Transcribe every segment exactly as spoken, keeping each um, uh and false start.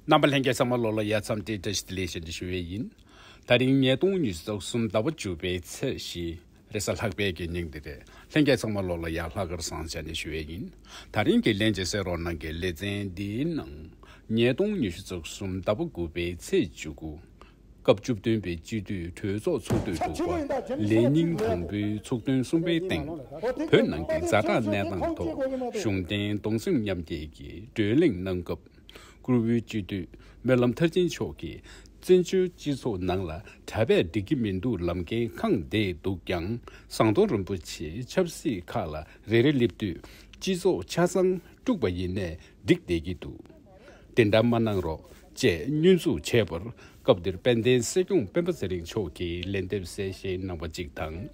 རྣམ་པ་ལྷན་རྒྱས་ཚང་མ་ལོ་ལ་ཡ་འཚམས་འདྲི་བཀྲ་ཤིས་བདེ་ལེགས་ཞེས་ཞུ་བའི་ཡིན། ད་རིང་ཉིས་སྟོང་ཉི་ཤུ་རྩ་གསུམ་ཟླ་བ་བཅུ་པའི་ཚེས་བཞི་རེས་གཟའ་ལྷག་པའི་གི་ཉིན་འདི་རེད། ལྷན་རྒྱས་ཚང་མ་ལོ་ལ་ཡ་ལྷག་དཀར་བཟང་ཞེས་ཞུ་བའི་ཡིན། ད་རིང་གི་ལྷན་རྒྱས་གསན་རོགས་གནང་གི་ལེ་ཚན་འདིའི་ནང་ཉིས་སྟོང་ཉི་ཤུ་རྩ་གསུམ་ཟླ་བ་དགུ་པའི་ཚེས་བཅུ་དགུ། སྐབས་བཅུ་བདུན་པའི་སྤྱི་འཐུས་གྲོས་ཚོགས་ཚོགས་དུས་དྲུག་པ་ལས་ཉིན་དང་པོའི་ཚོགས་ཐུན་གསུམ་པའི་སྟེང་། བོད་ནང་གི་ཛ་དྲག་གནས་སྟངས་ཐོག་གཞུང་བསྟེན་གདུང་སེམས་མཉམ་སྐྱེད་ཀྱི་བགྲོ་གླེང་གནང་སྐབས། བཀུར་འོས་སྤྱི་འཐུས་སྨོན་ལམ་མཐར་ཕྱིན་མཆོག་གིས། བཙན་བྱོལ་སྤྱི་ཚོགས་ནང་ལ་གྲྭ་པས་འགྲིག་གི་མི་འདུག་ལབ་མཁན་གང་བསྡད་འདུག་ཀྱང་། ཟམ་གདོང་རིན་པོ་ཆེ་ཆབ་སྲིད་ཁག་ལ་རེ་རེ་སླེབས་དུས། སྤྱི་ཚོགས་ཆ་ཚང་དཀྲུགས་པ་ཡིན་ནའི་འགྲིག་བསྡད་ཀྱི་འདུག་དེ་འདྲ་མ་གནང་རོགས་ཅེས་བསྙོན་འཛུགས་བྱས་པར། སྐབས་དེར་དཔལ་ལྡན་སྲིད་སྐྱོང་སྤེན་པ་ཚེ་རིང་མཆོག་གིས་ལན་འདེབས་གསལ་བཤད་གནང་བ་གཅིག་དང་།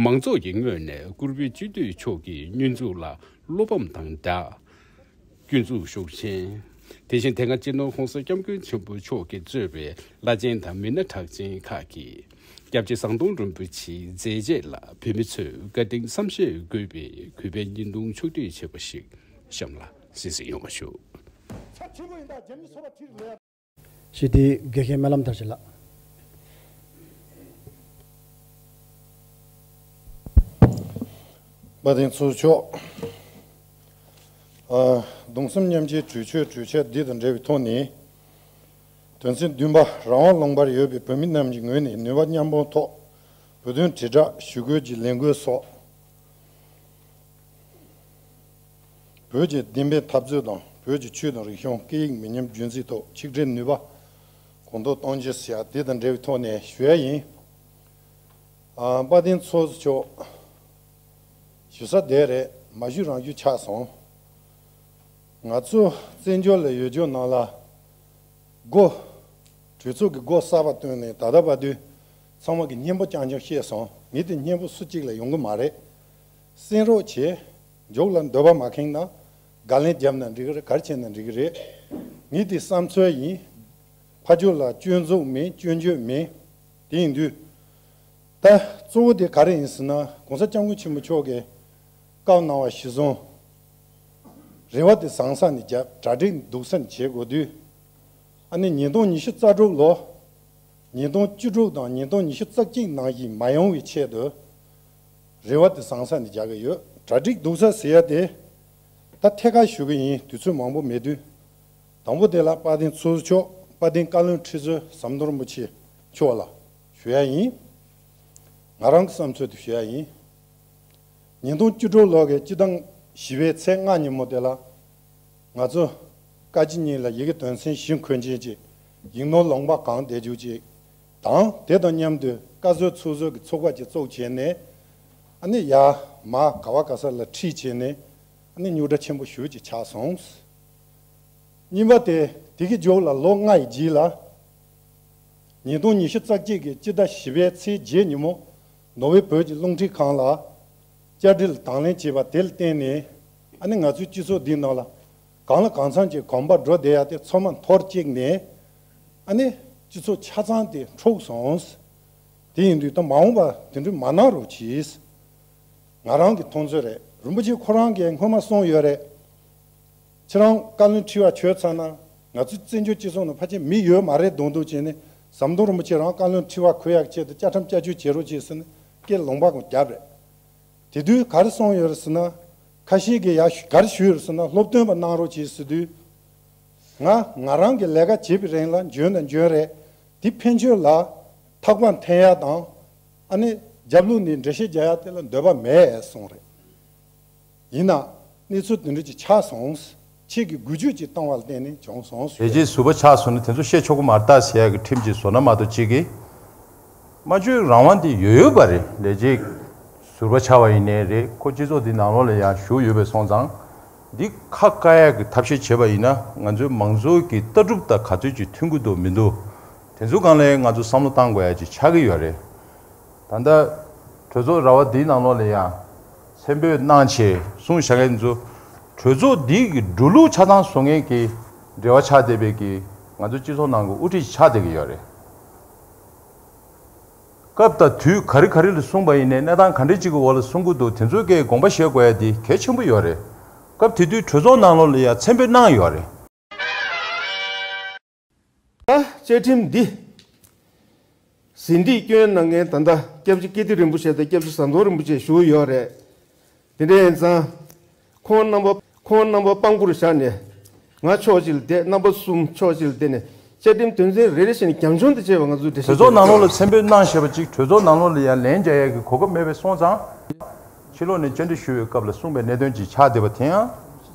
མང་ཚོགས་ཀྱི་ངོས་ནས་བཀུར་འོས་སྤྱི་འཐུས་མཆོག་གི་བསྙོན་འཛུགས་ལ་བློ་ཕམ་དང་སྦྲགས། སྐྱོན་འཛུགས་ཤུགས་ཆེན། དེ་བཞིན་དེ་སྔ་སྤྱི་ནོར་༸གོང་ས་༸སྐྱབས་མགོན་ཆེན་པོ་མཆོག་གིས་གཙོས་པའི་བླ་ཆེན་དང་མི་སྣ་གྲགས་ཅན་ཁག་གིས། སྐྱབས་རྗེ་ཟམ་གདོང་རིན་པོ་ཆེའི་མཛད་རྗེས་ལ་བོད་མི་ཚོས་བཀའ་དྲིན་བསམ་ཤེས་དགོས་པའི་གུས་པའི་བརྙན་ཐུང་ཕྱོགས་བསྒྲིགས་བྱས་པ་ཞིག་གཤམ་ལ་གསན་གཟིགས་ཡོང་བ་ཞུ། ཞི་བདེའི་དགེ་རྒན་སྨོན་ལམ་མཐར་ཕྱིན་ལགས། དཔལ་ལྡན་ཚོགས་གཙོ་མཆོག་ཨ། གདུང་སེམས་མཉམ་སྐྱེའི་གྲོས་ཆོད་གྲོས་འཆར་འདི་དང་འབྲེལ་བའི་ཐོག་ནས། དོན་ཚན་བདུན་པ། རང་དབང་ལུང་པར་ཡོད་པའི་བོད་མི་རྣམས་ཀྱི་ངོས་ནས་ནུས་པ་མཉམ་སྤུངས་ཐོག་བོད་དོན་དྲིལ་བསྒྲགས་ཞུ་སྐུལ་གྱི་ལས་འགུལ་སོགས། བོད་ཀྱི་བདེན་པའི་འཐབ་རྩོད་དང་བོད་ཀྱི་ཆོས་དང་རིག་གཞུང་སྐད་ཡིག་མི་ཉམས་རྒྱུན་འཛིན་ཐོག་ཆིག་སྒྲིལ་ནུས་པ་གོང་མཐོར་གཏོང་རྒྱུ་ཟེར་ཡ་དེ་དང་འབྲེལ་བའི་ཐོག་ནས་ཞུ་ཡ་ཡིན། ཨ། དཔལ་ལྡན་ཚོགས་གཙོ་མཆོག་ཞུ་ས་དེ་རེད། མ་ཞུས་རང་ཞུས་ཆགས་སོང་། ང་ཚོ་བཙན་བྱོལ་ལ་ཡོད་རྒྱུ་ནང་ལ། སྒོ། གྲོས་ཚོགས་ཀྱི་སྒོ་གསར་པ་བཏོན་ནས་ད་ལྟ་བར་དུ་ཚང་མ་གི་སྙན་པོ་རྐྱང་རྐྱང་བཤད་སོང་། ངས་དེ་སྙན་པོ་སུ་གཅིག་ལ་ཡོང་གི་མ་རེད། གསན་རོགས་བྱེད། མཇུག་ལ་འདོད་པ་མ་ཁེངས་ན་དགག་ལན་བརྒྱབ་ན་འགྲིག་གི་རེད། ག་རེ་བྱས་ན་འགྲིག་གི་རེད། ངས་དེ་བསམ་ཚུལ་ཡིན། ཕར་ཕྱོགས་ལ་སྐྱོན་འཛུགས་མེད། སྐྱོན་བརྗོད་མེད། དེ་ཡིན་དུས། ད་གཙོ་བོ་དེ་ག་རེ་ཡིན་ཟེར་ན། ༸གོང་ས་༸སྐྱབས་མགོན་ཆེན་པོ་མཆོག་གིས་བཀའ་གནང་བ་གཞིར་བཟུང་། རེ་བ་དེ་བཟང་ས་ནས་བརྒྱབ། གྲ་སྒྲིག་སྡུག་ས་ནས་བྱེད་དགོས་དུས། ཨ་ནི་ཉིས་སྟོང་ཉི་ཤུ་རྩ་དྲུག་ལོ། ཉིས་སྟོང་བཅུ་དྲུག་དང་ཉིས་སྟོང་ཉི་ཤུ་རྩ་གཅིག་ནང་བཞིན་མ་ཡོང་བའི་ཆེད་དུ། རེ་བ་དེ་བཟང་ས་ནས་རྒྱག་གི་ཡོད། གྲ་སྒྲིག་སྡུག་ས་ཟེར་ཡ་དེ། ད་ཐད་ཀར་ཞུ་གི་ཡིན། དུས་ཚོད་མང་པོ་མེད་དུས། དང་པོ་དེ་ལ་དཔལ་ལྡན་ཚོགས་གཙོ་མཆོག་དཔལ་ལྡན་བཀའ་བློན་ཁྲི་ཟུར་ཟམ་གདོང་རིན་པོ་ཆེ་མཆོག་ལ་ཞུ་ཡ་ཡིན། ང་རང་གི་བསམ་ཚུལ་དེ་ཞུ་ཡ་ཡིན། ཉིས་སྟོང་བཅུ་དྲུག་ལོ་གི་སྤྱི་ཟླ་བཞི་པའི་ཚེས་ལྔ་ཉིན་མོ་དེ་ལ། ང་ཚོ་བཀའ་སྤྱི་གཉིས་ལ་ཡི་གེ་དོན་ཚན་བཞི་འཁོད་ཅན་ཅིག་ཡིག་ནོར་ལུང་པ་གང་བསྡད་རྒྱུ་ཅིག་དང་། དེ་དང་མཉམ་དུ་བཀའ་ཟུར་ཚོགས་ཟུར་གྱི་ཚོགས་པ་ཅིག་བཙུགས་བྱས་ནས། ཨ་ནི་ཡར་མར་ག་བ་ག་ས་ལ་ཁྲིད་བྱས་ནས། ཨ་ནི་རྙོག་དྲ་ཆེན་པོ་ཞེ་པོ་ཅིག་ཆགས་སོང་། གཉིས་པ་དེ། དེ་གི་མཇུག་ལ་ལོ་ལྔ་ཡི་རྗེས་ལ། ཉིས་སྟོང་ཉི་ཤུ་རྩ་གཅིག་གི་སྤྱི་ཟླ་བཞི་པའི་ཚེས་བརྒྱད་ཉིན་མོ། ནོར་ཝེ་བོད་ཀྱི་རླུང་འཕྲིན་ཁང་ལ་བཅར་འདྲི་ལ་དང་ལེན་བྱས་པ་དེ་ལ་བརྟེན་ནས། ཨ་ནི་ང་ཚོའི་སྤྱི་ཚོགས་འདིའི་ནང་ལ་གང་ལ་གང་འཚམ་གྱི་གོམ་པ་འགྲོ་བསྡད་ཡ་དེ་ཚང་མ་འཐོར་བཅུག་ནས། ཨ་ནི་སྤྱི་ཚོགས་ཆ་ཚང་དེ་འཁྲུགས་སོང་། དེ་ཡིན་དུས་ད་མ་འོངས་པ་དེ་འདྲ་མ་གནང་རོགས་གྱིས། ང་རང་གི་མཐོང་ཚོད་རེད། རིན་པོ་ཆེ་ཁོ་རང་གིས་སྔོན་མ་གསུངས་ཡོད་རེད། ཁྱེད་རང་བཀའ་བློན་ཁྲི་པ་གྱུར་ཚར་ན། ང་ཚོའི་བཙན་བྱོལ་སྤྱི་ཚོགས་ནང་ཕལ་ཆེར་མི་ཡོད་མ་རེད་མདོག་མདོག་བྱས་ནས། ཟམ་གདོང་རིན་པོ་ཆེ་རང་བཀའ་བློན་ཁྲི་པ་གྱུར་ཡག་ཆེད་དུ་བཅའ་ཁྲིམས་བསྐྱར་བཅོས་བྱེད་རོགས་བྱེད་ཟེར་ནས་སྐད་ལུང་པ་གང་བརྒྱབ་རེད། དེ་དུས་ག་རེ་གསུངས་ཡོད་རེད་ཟེར་ན། ཁ་ཤས་ཀྱིས་ཡ་ག་རེ་ཞུས་ཡོད་རེད་ཟེར་ན། སློབ་སྟོན་པ་གནང་རོགས་བྱེད་ཟེར་དུས། ང་ང་རང་གི་ལས་ཀ་བྱེད་པའི་རིང་ལ་འཇོན་དང་འཇོན་རེད། དེ་ཕན་ཆོད་ལ་ཐག་པ་འཐེན་ཡ་དང་། ཨ་ནི་རྒྱབ་ལོགས་ནས་འགྲེལ་བཤད་རྒྱག་ཡ་དེ་ལ་འདོད་པ་མེད་གསུངས་རེད། ཡིན་ན་གནས་ཚུལ་དེ་འདྲ་ཅིག་ཆགས་སོང་། ཁྱེད་ཀྱིས་འགུལ་སྐྱོད་ཅིག་བཏང་བ་ལ་བརྟེན་ནས་བྱུང་སོང་ཟེར། ལས་བྱེད་ཟུར་པ་ཆགས་སོང་ན་དེ་ཚོ་བཤད་ཆོག་གི་མ་རེད་ད་ཟེར་ཡག་གི་ཁྲིམས་ཅིག་བཟོ་ན་མ་གཏོགས། གཅིག་གིས་སྨྲ་བརྗོད་རང་དབང་དེ་ཡོད་ཡོད་པ་རེད། ལས་བྱེད་ཟུར་པ་ཆགས་པ་ཡིན་ནའི་རེད། ཁོ་སྤྱི་ཚོགས་འདི་ནང་ལོགས་ལ་ཡང་བཞུགས་ཡོད་པའི་སོང་ཙང་། འདི་ཁ་བཀག་ཡག་གི་ཐབས་ཤེས་བྱས་པ་ཡིན་ན། ང་ཚོའི་མང་གཙོ་གི་ལྟ་གྲུབ་དང་ག་ཚོད་ཅིག་མཐུན་གྱི་འདུག་མི་འདུག་དེ་ཚོ་སྒང་ལ་ང་ཚོ་བསམ་བློ་བཏང་དགོས་ཡ་ཅིག་ཆགས་ཀྱི་ཡོད་རེད། ད་ལྟ་གྲོས་ཚོགས་ར་བ་འདིའི་ནང་ལོགས་ལ་ཡང་མཚན་འབོད་གནང་བྱས་གསུངས་བཞག་མཁན་ཚོ། གྲོས་ཚོགས་འདི་གི་འགྲོ་ལུགས་ཆ་ཚང་བཟོ་མཁན་གྱི་འབྲེལ་བ་ཆགས་བསྡད་པའི་གི་ང་ཚོ་སྤྱི་ཚོགས་ནང་གི་དབུ་ཁྲིད་ཆགས་བསྡད་ཀྱི་ཡོད་རེད། སྐབས་དང་དུས་ག་རེ་ག་རེ་ལ་གསུངས་པ་ཡིན་ནའི་གནས་སྟངས་ག་འདྲ་ཅིག་གི་འོག་ལ་གསུང་གི་འདུག་དེ་ཚོའི་སྐད་དགོངས་པ་བཞེས་དགོས་ཡ་དེ་གལ་ཆེན་པོ་ཡོད་རེད། སྐབས་དེ་དུས་གྲོས་ཚོགས་ནང་ལོགས་ལ་ཡང་མཚན་འབོད་གནང་ཡོད་རེད། བཅའ་ཁྲིམས་འདི་ཟིན་བྲིས་སྐྱོན་གནང་མཁན་ད་ལྟ་སྐྱབས་རྗེ་ཀིརྟི་རིན་པོ་ཆེ་དང་སྐྱབས་རྗེ་ཟམ་གདོང་རིན་པོ་ཆེ་བཞུགས་ཡོད་རེད། དེ་འདྲ་ཡིན་ཙང་། ཁོང་རྣམ་པ་ཁོང་རྣམ་པ་དཔང་པོར་བཞག་ནས། ང་ཕྱོགས་གཅིག་ལ་བསྡད། རྣམ་པ་གསུམ་ཕྱོགས་གཅིག་ལ་བསྡད་ནས། བཅའ་ཁྲིམས་དོན་ཚན་རེ་རེ་བཞིན་རྒྱབ་ལྗོངས་དང་བཅས་པའི་ང་ཚོས་འགྲེལ་བཤད། གྲོས་ཚོགས་ནང་ལོགས་ལ་མཚན་འབོད་གནང་བཞག་པ་གཅིག་གྲོས་ཚོགས་ནང་ལོགས་ལ་ཡང་ལན་རྒྱག་ཡག་གི་གོ་སྐབས་མེད་པ་སོང་ཙང་། ཕྱི་ལོགས་ནས་བཅར་འདྲི་ཞུ་བའི་སྐབས་ལ་གསུངས་པའི་གནད་དོན་ཅིག་ཆགས་བསྡད་པ་དེ་ཡང་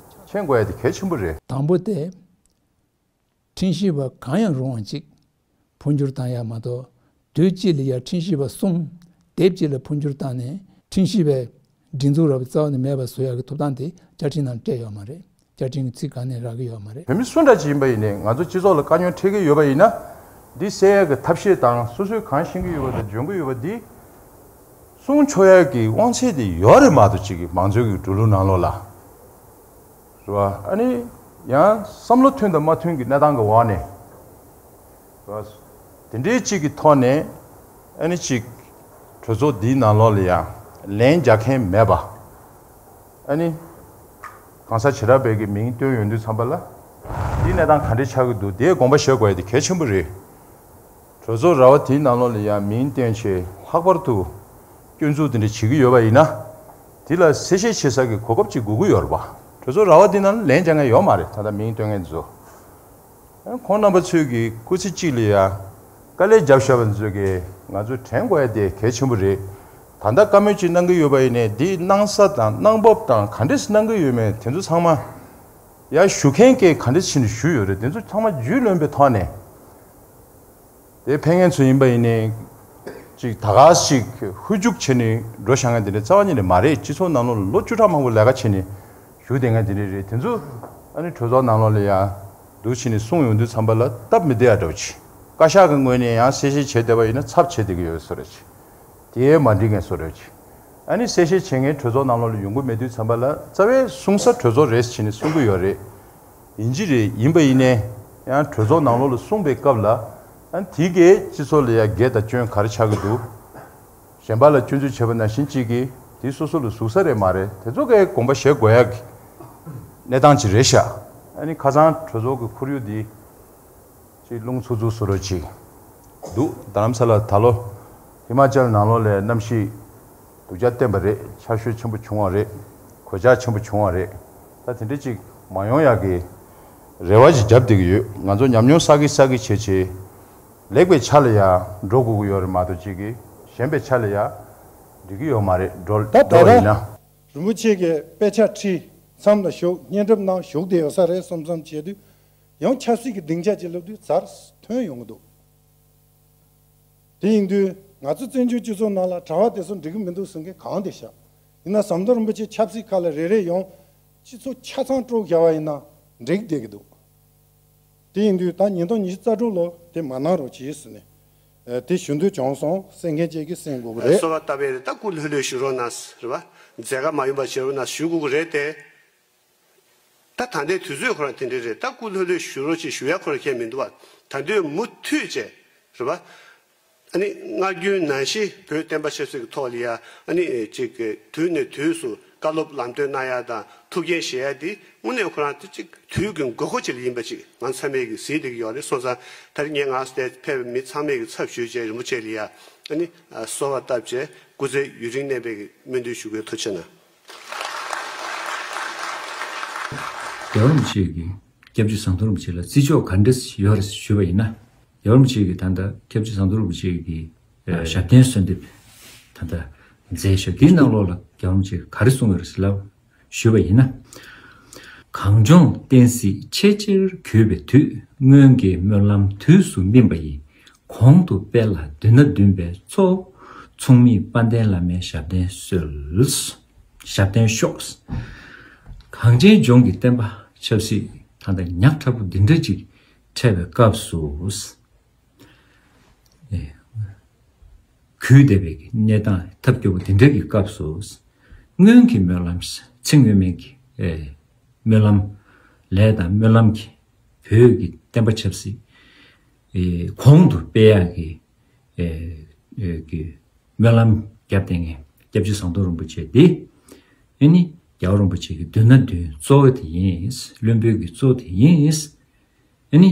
མཁྱེན་དགོས་ཡ་དེ་གལ་ཆེན་པོ་རེད། དང་པོ་དེ། ཁྲིམས་ཞིབ་པ་གང་ཡང་རུང་བ་གཅིག་འཕོ་འགྱུར་བཏང་ཡ་མ་གཏོགས། དུས་གཅིག་ལ་ཡ་ཁྲིམས་ཞིབ་པ་གསུམ་སྡེབ་གཅིག་ལ་འཕོ་འགྱུར་བཏང་ནས། ཁྲིམས་ཞིབ་པའི་སྒྲིག་འཛུགས་ར་བ་རྩ་བ་ནས་མེད་པ་བཟོ་ཡག་གི་ཐོབ་ཐང་དེ་བཅའ་ཁྲིམས་ནང་སྤྲད་ཡོད་མ་རེད། བཅའ་ཁྲིམས་ཀྱི་ཚིག་གང་ནས་རག་གི་ཡོད་མ་རེད། བོད་མི་སུ་འདྲ་ཅིག་ཡིན་པ་ཡིན་ནའི་ང་ཚོ་སྤྱི་ཚོགས་ལ་དཀའ་རྙོག་འཕྲད་ཀྱི་ཡོད་པ་ཡིན་ན། འདི་སེལ་ཡག་གི་ཐབས་ཤེས་དང་སོ་སོས་གང་ཤེས་ཀྱི་ཡོད་པ་དང་འཇོན་གྱི་ཡོད་པ་འདི་གསུང་ཆོག་ཡག་གི་དབང་ཚད་དེ་ཡོད་རེད་མ་གཏོགས། ཅིག་གི་མང་གཙོའི་གི་འགྲོ་ལུགས་ནང་ལོགས་ལ། རེད་བ། ཨ་ནི་ཡང་བསམ་བློ་མཐུན་དང་མ་མཐུན་གྱི་གནས་སྟངས་ཀྱི་འོག་ནས། རེད་བ། དེ་འདྲའི་གཅིག་གི་ཐོག་ནས་ཨ་ནི་གཅིག་གྲོས་ཚོགས་འདིའི་ནང་ལོགས་ལ་ཡང་ལན་རྒྱག་མཁན་མེད་པ། ཨ་ནི་གང་ཟག་བྱེ་བྲག་པའི་གི་མིང་བཏོན་ཡོང་དུས་ཙམ་པ་ལ། འདིའི་གནས་སྟངས་ག་འདྲས་ཆགས་ཀྱི་འདུག་དེའི་དགོངས་པ་བཞེས་དགོས་ཡ་དེ་གལ་ཆེན་པོ་རེད། གྲོས་ཚོགས་ར་བ་དེའི་ནང་ལོགས་ལ་ཡང་མིང་བཏོན་བྱས་ལྷག་པར་དུ་སྐྱོན་འཛུགས་དེ་འདྲ་བྱེད་ཀྱི་ཡོད་པ་ཡིན་ན། དེ་ལ་གསལ་བཤད་བྱེད་ས་ཀྱི་གོ་སྐབས་ཅིག་དགོས་ཀྱི་ཡོད་རེད་པ། གྲོས་ཚོགས་ར་བ་དེ་ནང་ལ་ལན་རྒྱག་མཁན་ཡོད་མ་རེད། ད་ལྟ་མིང་བཏོན་མཁན་ཚོ། ཁོང་རྣམ་པ་ཚོས་ཀྱི་སྐུ་ཚེ་གཅིག་ལ་ཡང་དཀའ་ལས་བརྒྱབ་བཞག་པ་ཚོས་ཀྱི་ང་ཚོས་དྲན་དགོས་ཡ་དེ་གལ་ཆེན་པོ་རེད། ད་ལྟ་བཀའ་མོལ་ཅིག་གནང་གི་ཡོད་པ་ཡིན་ནའི་དེའི་གནང་ས་དང་གནང་བབ་དང་ག་འདྲས་གནང་གི་ཡོད་མེད་དེ་ཚོ་ཚང་མ། ཡར་ཞུ་མཁན་གྱིས་ག་འདྲས་བྱས་ནས་ཞུས་ཡོད་རེད། དེ་ཚོ་ཚང་མ་རྒྱུས་ལོན་པའི་ཐོག་ནས། དེ་ཕེབས་མཁན་ཚོ་ཡིན་པ་ཡིན་ནའི། ཅིག་ད་ག་ཞིག་ཧུར་རྒྱུག་བྱས་ནས་འགྲོ་བཞག་མཁན་དེ་འདྲ་རྩ་བ་ཉིད་ནས་མ་རེད། སྤྱི་ཚོགས་ནང་ལོགས་ལ་ལོ་བཅུ་ཕྲག་མང་པོ་ལས་ཀ་བྱས་ནས་བཞུགས་བསྡད་མཁན་དེ་འདྲ་རེད། དེ་ཚོ་ཨ་ནི་གྲོས་ཚོགས་ནང་ལོགས་ལ་ཡར་འདུག་བྱས་ནས་གསུངས་ཡོང་དུས་ཙམ་པ་ལ་སྟབས་མི་བདེ་ཡ་འདྲ་བོ་ཅིག་བཀའ་ཤག་གི་ངོས་ནས་ཡང་གསལ་བཤད་བྱས་བསྡད་པ་ཡིན་ན་ཚབ་བྱེད་བསྡད་ཀྱི་ཡོད་བཟོ་འདྲ་ཅིག་དེ་མ་འགྲིག་མཁན་བཟོ་འདྲ་ཅིག་ཨ་ནི་གསལ་བཤད་བྱེད་མཁན་གྲོས་ཚོགས་ནང་ལོགས་ལ་ཡོང་གི་མེད་དུས་ཙམ་པ་ལ་རྩ་བའི་གསུང་ས་གྲོས་ཚོགས་རེད་བྱས་ནས་གསུང་གི་ཡོད་རེད། ཡིན་གྱི་རེད། ཡིན་པ་ཡིན་ནའི་ཡང་གྲོས་ཚོགས་ནང་ལོགས་ལ་གསུངས་པའི་སྐབས་ལ། ཨ་ནི་དེ་གས་སྤྱི་ཚོགས་ལ་ཡང་དགེ་དང་སྐྱོན་ག་རེ་ཆགས་ཀྱི་འདུག་གཞན་པ་ལ་སྐྱོན་འཛུགས་བྱས་པ་ནང་བཞིན་གཅིག་གིས་དེ་སོ་སོ་ལ་ཟུག་ས་རེད་མ་རེད། དེ་ཚོ་གས་དགོངས་པ་བཞེས་དགོས་ཡག་གི་གནས་སྟངས་ཅིག་རེད་ཤག་ཨ་ནི་ཁ་སང་གྲོས་ཚོགས་ཀྱི་ཁོར་ཡུག་འདི་ཅིག་རླུང་འཚུབ་འཚུབ་བཟོ་འདྲ་ཅིག་འདུག་རྡ་རམ་ས་ལ་ད་ལོ་ཧི་མ་ཅལ་ནང་ལོགས་ལ་གནམ་གཤིས་སྡུག་ཅག་བསྟན་པ་རེད། ཆར་ཞོད་ཆེན་པོ་བྱུང་བ་རེད། གོད་ཆག་ཆེན་པོ་བྱུང་བ་རེད། ད་དེ་འདྲ་ཅིག་མ་ཡོང་ཡག་གི་རེ་བ་ཅིག་བརྒྱབ་བསྡད་ཀྱི་ཡོད། ང་ཚོ་ཉམས་མྱོང་བསགས་ཀྱི་བསགས་ཀྱི་བྱས་བྱས། ལེགས་པའི་ཆ་ལ་ཡང་འགྲོ་དགོས་ཀྱི་ཡོད་རེད་མ་གཏོགས་ཅིག་གིས་ཞན་པའི་ཆ་ལ་ཡང་འགྲིག་གི་ཡོད་མ་རེད། འགྲོ་ད་ད་འགྲོ་ཡིན་ན། རིན་པོ་ཆེ་གིས་དཔེ་ཆ་ཁྲིད། མཚམས་ལ་བཞུགས། བརྙན་སྒྲུབ་གནང་། བཞུགས་བསྡད་ཡོད་ས་རེད་བསམ་བསམ་བྱས་དུས། ཡང་ཆབ་སྲིད་ཀྱི་སྡིངས་ཆ་ཅིག་ལབ་དུས་ཚུར་ཐོན་ཡོང་གི་འདུག་དེ་ཡིན་དུས་ང་ཚོ་བཙན་བྱོལ་སྤྱི་ཚོགས་ནང་ལ་གྲྭ་པ་དེ་ཚོ་འགྲིག་གི་མི་འདུག་ཟེར་མཁན་གང་དེ་ཤག་ཡིན་ན་ཟམ་གདོང་རིན་པོ་ཆེ་ཆབ་སྲིད་ཁག་ལ་རེ་རེ་ཡོང་། སྤྱི་ཚོགས་ཆ་ཚང་དཀྲུགས་བཞག་པ་ཡིན་ན་འགྲིག་བསྡད་ཀྱི་འདུག་དེ་ཡིན་དུས་ད་ཉིས་སྟོང་ཉི་ཤུ་རྩ་དྲུག་ལོ་དེ་མ་གནང་རོགས་གྱིས་ཟེར་ནས། ཨ། དེ་ཞུ་འདོད་བྱུང་སོང་། གསན་མཁན་བཅས་ཀྱིས་གསན་དགོས་ཀྱི་རེད། གསོལ་བ་བཏབ་པའི་རེད། ད་སྐུ་ལྷོད་ལྷོད་བཞུགས་རོགས་གནང་། རེད་པ། མཛད་དཀའ་མ་ཡོང་པ་བྱེད་རོགས་གནང་ཞུ་དགོས་ཀྱི་རེད་དེ། ད་ད་ལྟའི་དུས་ཚོད་ཁོ་རང་དེ་འདྲ་རེད། ད་སྐུ་ལྷོད་ལྷོད་བཞུགས་རོགས་ཅེས་ཞུ་ཡ་ཁོ་རང་ཁྱད་མི་འདུག་བ། ད་དུས་མུ་མཐུད་བྱས། རེད་པ། ཨ་ནི་སྔར་རྒྱུན་ནང་བཞིན་བོད་བསྟན་པ་ཆབ་སྲིད་ཀྱི་ཐོག་ལ་ཡ། ཨ་ནི་ཅིག་དུས་ནས་དུས་སུ་བཀའ་སློབ་ལམ་སྟོན་གནང་ཡ་དང་ཐུགས་འགན་བཞེས་ཡ་དེ་དངོས་གནས་ཁོ་རང་དེ་ཅིག་དུས་ཀྱི་དགོས་མཁོ་ཅིག་ལ་ཡིན་པ་ཅིག་ང་ཚང་མས་ཀྱི་གཟིགས་བསྡད་ཀྱི་ཡོད་རེད། སོང་ཙང་ད་རེས་ངས་ང་ཚོ་དེ་ཕེབས་པའི་མི་ཚང་མས་ཀྱི་ཚབ་ཞུས་བྱས་རིན་པོ་ཆེ་ལ་ཡ། ཨ་ནི་གསོལ་བ་བཏབ་བྱས་སྐུ་ཚེ་ཡུན་རིང་གནས་པའི་སྨོན་འདུན་ཞུ་དགོས། ཐུགས་རྗེ་གནང་། རྒྱལ་བ་རིན་པོ་ཆེ་གིས་སྐྱབས་རྗེ་ཟམ་གདོང་རིན་པོ་ཆེ་ལ་བརྩི་འཇོག་ག་འདྲ་ཡོད་རེད་ཞུས་པ་ཡིན་ན། རྒྱལ་བ་རིན་པོ་ཆེ་གིས་ད་ལྟ་སྐྱབས་རྗེ་ཟམ་གདོང་རིན་པོ་ཆེ་གིས་ཨ་ཞབས་བརྟན་གསོལ་འདེབས་ད་ལྟ་མཛད་ཞོར་དེའི་ནང་ལོགས་ལ་རྒྱལ་བ་རིན་པོ་ཆེ་གིས་ག་རེ་གསུངས་ཡོད་རེད་ཟེར་ལབ་ཞུས་པ་ཡིན་ན། གངས་ལྗོངས་བསྟན་སྲིད་ཆེས་ཆེར་གུས་པའི་དུས། སྔོན་གྱི་སྨོན་ལམ་དུས་སུ་སྨིན་པ་ཡིས། གོང་དུ་སྤེལ་ལ་མདུན་ན་འདུན་པའི་ཚོགས། མཚུངས་མེད་དཔལ་ལྡན་བླ་མའི་ཞབས་བརྟན་གསོལ། ཞབས་བརྟན་ཤོག་གངས་ཅན་ལྗོངས་ཀྱི་བསྟན་པ་ཆབ་སྲིད་ད་ལྟ་ཉག་ཕྲ་པོ་འདི་འདྲ་ཅིག་འཕྲད་པའི་སྐབས་སུ། ཨེ། གུས་བདེ་བའི་གནས་སྟངས་ཐབས་སྐྱོ་བོ་འདི་འདྲ་གི་སྐབས་སུ། སྔོན་གྱི་སྨོན་ལམ་ཚེ་སྔོན་མའི་གི་ཨེ། སྨོན་ལམ་ལས་དང་སྨོན་ལམ་གྱི་བོད་ཀྱི་བསྟན་པ་ཆབ་སྲིད་ཨེ། གོང་དུ་སྤེལ་ཡག་གི་ཨེ། ཨེ། གི་སྨོན་ལམ་བརྒྱབ་བསྡད་མཁན་སྐྱབས་རྗེ་ཟམ་གདོང་རིན་པོ་ཆེ་འདི། ཨེ་ནི་རྒྱལ་བ་རིན་པོ་ཆེ་གི་མདུན་ན་འདུན་གཙོ་བོ་དེ་ཡིན། བློན་པོའི་གི་གཙོ་བོ་དེ་ཡིན། ཨེ་ནི།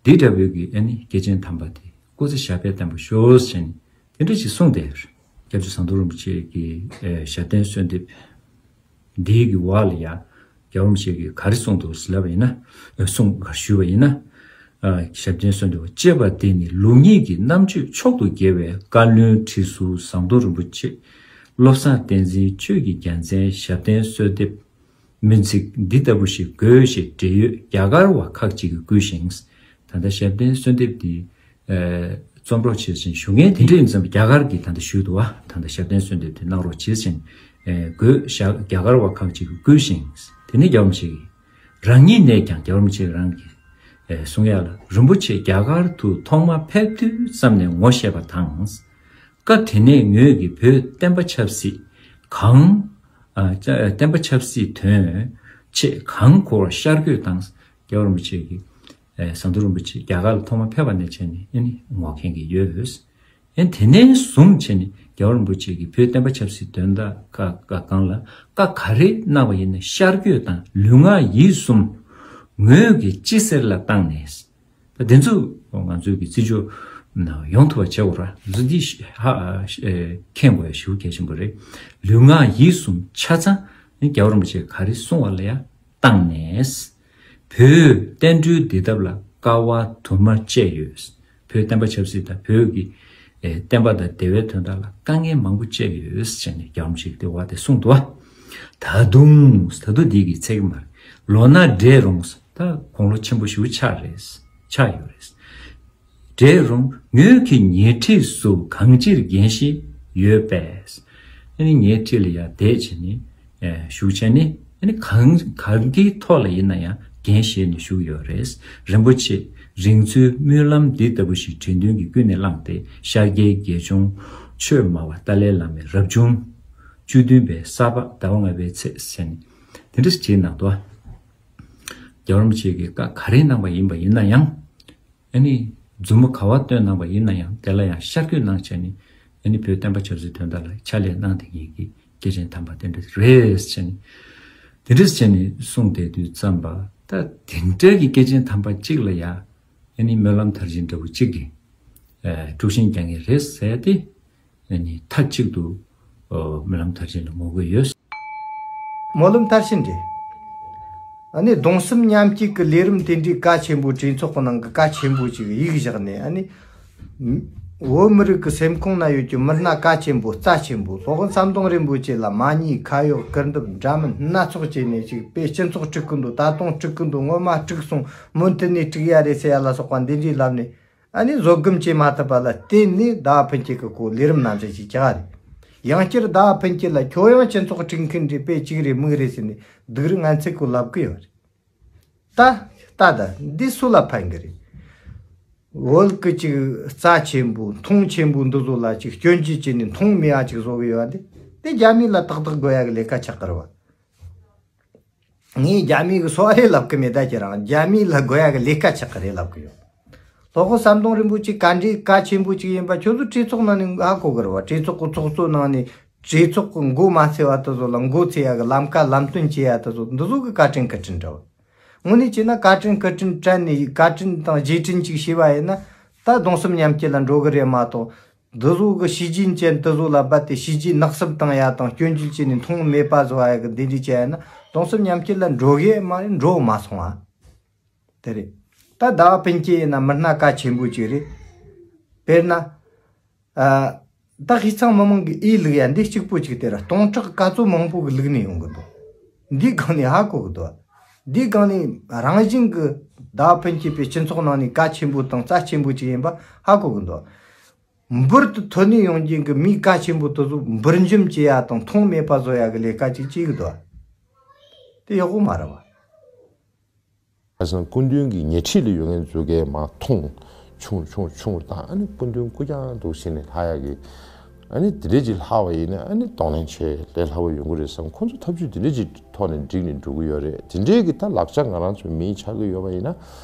འདི་འདྲ་བོའི་གི་ཨ་ནི་སྐྱེས་ཆེན་དམ་པ་དེ་སྐུ་ཚེ་ཞབས་པད་བརྟན་པོ་ཤོག་ཟེར་ནས་དེ་འདྲ་ཞིག་གསུངས་ཏེ། སྐྱབས་རྗེ་ཟམ་གདོང་རིན་པོ་ཆེ་གི་ཨེ་ཞབས་བརྟན་གསོལ་འདེབས་འདིའི་གི་འོག་ལ་ཡང་རྒྱལ་བ་རིན་པོ་ཆེ་གིས་ག་རེ་གསུངས་འདུག་ཟེར་ལབ་པ་ཡིན་ན། ཨེ་གསུངས་ག་ཞུས་པ་ཡིན་ན། ཨ་ཞབས་བརྟན་གསོལ་འདེབས་ཅེས་པ་འདི་ནི་ལུགས་གཉིས་ཀྱི་རྣམ་དཔྱོད་མཆོག་ཏུ་དགེ་བའི་བཀའ་བློན་ཁྲི་ཟུར་ཟམ་གདོང་རིན་པོ་ཆེ་བློ་བཟང་བསྟན་འཛིན་ཆོས་ཀྱི་རྒྱལ་མཚན་ཞབས་བརྟན་གསོལ་འདེབས་སྨོན་ཚིག་འདི་ལྟ་བུ་ཞིག་དགོས་ཞེས་འབྲེལ་ཡོད་རྒྱ་གར་བ་ཁག་ཅིག་གིས་བསྐུལ་ཞིང་། ད་ལྟ་ཞབས་བརྟན་གསོལ་འདེབས་འདི་ཨེ་རྩོམ་རོགས་བྱེད་ཅིང་ཞུ་མཁན་དེ་འདྲ་ཡིན་ཙང་རྒྱ་གར་གྱིས་ད་ལྟ་ཞུས་འདུག་བ། ད་ལྟ་ཞབས་བརྟན་གསོལ་འདེབས་དེ་གནང་རོགས་བྱེད་ཅིང་ཨེ་དགོས་ཞག་རྒྱ་གར་བ་ཁག་ཅིག་གིས་བསྐུལ་ཞིང་། དེ་ནས་རྒྱལ་བ་རིན་པོ་ཆེ་གིས་རང་ཉིད་ནས་ཀྱང་རྒྱལ་བ་རིན་པོ་ཆེ་རང་གིས་ཨེ་གསུང་ཡག་ལ། རིན་པོ་ཆེ་རྒྱ་གར་དུ་ཐོག་མ་ཕེབས་དུས་ཙམ་ནས་ངོ་ཤེས་པ་དང་། སྐབས་དེ་ནས་ངོས་ཀྱིས་བོད་བསྟན་པ་ཆབ་སྲིད་གང་ཨ་བསྟན་པ་ཆབ་སྲིད་དོན་ཆེད་གང་མཁོ་བར་ཤར་བསྐྱོད་དང་། རྒྱལ་བ་རིན་པོ་ཆེ་གིས་ཨེ་ཟམ་གདོང་རིན་པོ་ཆེ་རྒྱ་གར་ལ་ཐོག་མ་ཕེབས་པ་ནས་བྱས་ནས་ཨ་ནི་ངོ་མཁན་གྱི་ཡོད། ཨེ་དེ་ནས་བཟུང་བྱས་ནས་རྒྱལ་བ་རིན་པོ་ཆེ་གིས་བོད་བསྟན་པ་ཆབ་སྲིད་དོན་དག་ག་ག་སྒང་ལ་བཀའ་ག་རེ་གནང་བ་ཡིན་ན་ཤར་བསྐྱོད་དང་ལུས་ངག་ཡིད་གསུམ་ངོས་ཀྱི་སྤྱི་སེར་ལ་བཏང་ནས། ད་དེ་ཚོ་ང་ཚོའི་གི་བརྩི་འཇོག་ཡོང་ཐུབ་པ་བྱེད་དགོས་ར། འདི་ཧ་ཨེ་མཁྱེན་དགོས་ཡ་ཞེ་པོ་གལ་ཆེན་པོ་རེད། ལུས་ངག་ཡིད་གསུམ་ཆ་ཚང་རྒྱལ་བ་རིན་པོ་ཆེ་ག་རེ་གསུང་བ་ལ་ཡ་བཏང་ནས། བོད་བསྟན་འགྲོའི་བདེ་ཐབས་ལ་དཀའ་བ་དུ་མ་སྤྱད་ཡོད། བོད་བསྟན་པ་ཆབ་སྲིད་དང་བོད་ཀྱི་ཨེ་བསྟན་པ་དང་བདེ་བའི་དོན་དག་ལ་དཀའ་ངལ་མང་པོ་སྤྱད་ཡོད་ཟེར་ནས་རྒྱལ་བ་རིན་པོ་ཆེས་དེ་བ་དེ་གསུངས་འདུག་བ། ད་དུང་ད་དུང་འདི་གི་ཚེག་མ་རེད། ལོ་ན་བགྲེས་རུང་ད་དགུང་ལོ་ཆེན་པོ་ཞེ་པོ་ཆགས་རེད། ཆགས་ཡོད་རེད། བགྲེས་རུང་ངོས་ཀྱི་ཉེ་འཁྲིས་སུ་གང་ཅིར་རྒན་ཞིག་ཡོད་པས། ཨ་ནི་ཉེ་འཁྲིས་ལ་ཡང་བསྡད་བྱས་ནས་ཨེ་བཞུགས་བྱས་ནས་ཨ་ནི་གང་གང་གི་ཐོག་ལ་ཡིན་ན་ཡང་འགན་བཞེས་ནས་བཞུགས་ཡོད་རེད། རིན་པོ་ཆེ་རིང་འཚོའི་སྨོན་ལམ་འདི་ལྟ་བུ་ཞིག་དྲན་འདུན་གྱིས་ཀུན་ནས་བསླངས་ཏེ་ཤར་རྒྱལ་དགེ་སྦྱོང་ཆོས་སྨྲ་བ་ཏཱ་ལའི་བླ་མའི་རབ་བྱུང་བཅུ་བདུན་པའི་ས་ཕག་ཟླ་བ་ལྔ་པའི་ཚེས་ཟེར་ནས་དེ་འདྲ་ཞིག་གནང་འདུག་རྒྱལ་བ་རིན་པོ་ཆེ་གིས་བཀའ་ག་རེ་གནང་བ་ཡིན་པ་ཡིན་ན་ཡང་། ཨ་ནི་མཛུབ་མོ་ག་བ་སྟོན་གནང་བ་ཡིན་ན་ཡང་དེ་ལ་ཡང་ཤར་བསྐྱོད་གནང་བྱས་ནས་ཨ་ནི་བོད་བསྟན་པ་ཆབ་སྲིད་དོན་དག་ལ་ཕྱག་ལས་གནང་བསྡད་མཁན་གྱི་སྐྱེས་ཆེན་དམ་པ་དེ་འདྲ་རེད་ཟེར་ནས་དེ་འདྲ་ཟེར་ནས་གསུངས་བསྡད་དུས་ཙམ་པ། ད་དེ་འདྲ་གི་སྐྱེས་ཆེན་དམ་པ་གཅིག་ལ་ཡང་ཨ་ནི་སྨོན་ལམ་མཐར་ཕྱིན་འདྲ་བོ་གཅིག་གི་ཨ་དཀྲུག་ཤིང་རྒྱག་མཁན་རེད་ཟེར་ཏེ། ཨ་ནི་མཐའ་གཅིག་ཏུ་ཨོ་སྨོན་ལམ་མཐར་ཕྱིན་ལ་ངོ་རྒོལ་ཡོད། སྨོན་ལམ་མཐར་ཕྱིན་རེད། ཨ་ནི་གདུང་སེམས་མཉམ་སྐྱེད་ཀྱི་ལས་རིམ་དེ་འདྲའི་གལ་ཆེན་པོ་གྲོས་ཚོགས་ཀྱི་ནང་གི་གལ་ཆེན་པོ་ཅིག་ཡིག་བཞག་ནས། ཨ་ནི་བོད་མི་རིགས་ཀྱི་སེམས་ཁོང་ན་ཡོད་ཀྱི་མི་སྣ་གལ་ཆེན་པོ་རྩ་ཆེན་པོ་སློབ་དཔོན་ཟམ་གདོང་རིན་པོ་ཆེ་ལ་མ་ཉེས་ཁ་གཡོག་སྐུར་འདེབས་འདྲ་མིན་སྣ་ཚོགས་བྱས་ནས་ཅིག་དཔེ་སྤྱི་ཚོགས་དཀྲུག་གི་འདུག་ད་དུང་དཀྲུག་གི་འདུག་སྔོན་མ་དཀྲུག་སོང་། མུ་མཐུད་ནས་དཀྲུག་ཡ་རེད་ཟེར་ཡ་ལ་སོགས་པ་འདི་འདྲའི་ལབ་ནས། ཨ་ནི་བཟོད་སྒོམ་བྱེད་མ་ཐུབ་པ་ལ་བརྟེན་ནས་ཟླ་བ་ཕུན་སྐྱིད་ཀྱི་ཁོ་ལས་རིམ་ནང་བཞིན་ཞིག་བྱ་བ་རེད། ཡང་བསྐྱར་ཟླ་བ་ཕུན་སྐྱིད་ལ་ཁྱོད་ཡང་སྤྱི་ཚོགས་དཀྲུག་མཁན་རེད། དཔེ་གཅིག་རེད་མིག་རེད་ཟེར་ནས་སྡུག་རུས་ངན་ཚད་ཀྱི་ལབ་གི་ཡོད་རེད། ད་ལྟ་ད་འདི་སུ་ལ་ཕན་གི་རེད། བོད་ཀྱི་ཅིག་རྩ་ཆེན་པོ་མཐོང་ཆེན་པོ་འདི་ཚོ་ལ་ཅིག་སྐྱོན་བརྗོད་བྱས་ནས་མཐོང་མེད་པ་ཅིག་བཟོ་གི་ཡོད་པ་འདི། དེ་རྒྱ་མི་ལ་ཏག་ཏག་དགོས་ཡ་གི་ལས་ཀ་ཆགས་གི་རེད་བ། ངས་རྒྱ་མི་གི་སོ་རེ་ལབ་གི་མེད། ད་ཁྱེད་རང་རྒྱ་མི་ལ་དགོས་ཡ་གི་ལས་ཀ་ཆགས་གི་རེད་ལབ་གི་ཡོད། སློབ་དཔོན་ཟམ་གདོང་རིན་པོ་ཆེ་ག་འདྲའི་གལ་ཆེན་པོ་ཅིག་ཡིན་པ་ཁྱོད་ཚོ་གྲོས་ཚོགས་ནང་ནས་ཧ་གོ་གི་རེད་བ། གྲོས་ཚོགས་གི་ཚོགས་གཙོ་ནང་ནས་གྲོས་ཚོགས་གི་མགོ་མ་ཚོས་པ་དེ་ཚོ་ལ་མགོ་ཚོས་ཡ་གི་ལམ་ཀ་ལམ་སྟོན་བྱེད་ཡ་དེ་ཚོ་འདི་ཚོ་གི་བཀའ་དྲིན་བཀའ་དྲིན་འདྲ་བ། དངོས་གནས་བྱས་ན་བཀའ་དྲིན་བཀའ་དྲིན་དྲན་ནས་བཀའ་དྲིན་དང་རྗེས་དྲན་ཅིག་བྱས་པ་ཡིན་ན་ད་གདུང་སེམས་མཉམ་སྐྱེད་ལ་འགྲོ་གི་རེད་མ་གཏོགས། འདི་ཚོ་གི་ཤེས་བྱའི་ཅན་དེ་ཚོ་ལ་རྦད་དེ་ཤེས་བྱའི་ནག་སུབ་བཏང་ཡ་དང་སྐྱོན་བརྗོད་བྱས་ནས་མཐོང་མེད་པ་བཟོ་བ་ཡ་གི་འདི་འདྲ་བྱས་ཡ་ན་གདུང་སེམས་མཉམ་སྐྱེད་ལ་འགྲོ་གི་མ་རེད། འགྲོ་མ་སོང་བ་དེ་རེད། ད་ཟླ་བ་ཕུན་སྐྱིད་ཡིན་ན་མི་སྣ་གལ་ཆེན་པོ་ཅིག་རེད། དཔེར་ན། ཨ། ད་དབུས་གཙང་མི་མང་གི་ཨེ་ལུག་ཡ་འདི་གཅིག་པོ་ཅིག་དེ་ར་སྟོང་ཕྲག་ག་ཚོད་མང་པོ་གི་ལུག་ནས་ཡོང་གི་འདུག་འདིའི་སྒང་ནས་ཧ་གོ་གི་འདུག་འདིའི་སྒང་ནས་རང་བཞིན་གི་ཟླ་བ་ཕུན་སྐྱིད་པའི་སྤྱི་ཚོགས་ནང་ནས་གལ་ཆེན་པོ་དང་རྩ་ཆེན་པོ་ཅིག་ཡིན་པ་ཧ་གོ་གི་འདུག་འབུར་དུ་ཐོན་ནས་ཡོང་མཁན་གྱི་མི་གལ་ཆེན་པོ་དེ་ཚོ་འབུར་འཇོམས་བྱེད་ཡ་དང་མཐོང་མེད་པ་བཟོ་ཡ་གི་ལས་ཀ་ཅིག་བྱེད་ཀྱི་འདུག་དེ་ཡག་པོ་མ་རེད་བ། ཁ་སང་སྐུ་མདུན་གྱི་ཉེ་འཁྲིས་ལ་ཡོད་མཁན་ཚོ་གས་མར་མཐོང་། ཆུང་ཆུང་ཆུང་དང་ཨ་ནི་སྐུ་མདུན་སྐུ་རྐྱང་འདུག་ཟེར་ནས་ལྷག་ཡ་གི། ཨ་ནི་དེ་འདྲས་ཅིག་ལྷག་པ་ཡིན་ན་ཨ་ནི་གདོང་ལེན་བྱེད་ལས་སླ་པོ་ཡོང་གི་རེད་བསམ། ཁོ་ཚོ་ཐབས་ཇུས་དེ་འདྲས་ཅིག་ཐོག་ནས་འགྲིག་ནས་འགྲོ་གི་ཡོད་རེད། དེ་འདྲས་ཀྱི་ད་ལག་ཆ་ང་རང་ཚོའི་མིའི་ཆགས་ཀྱི་ཡོད་པ་ཡིན་ན་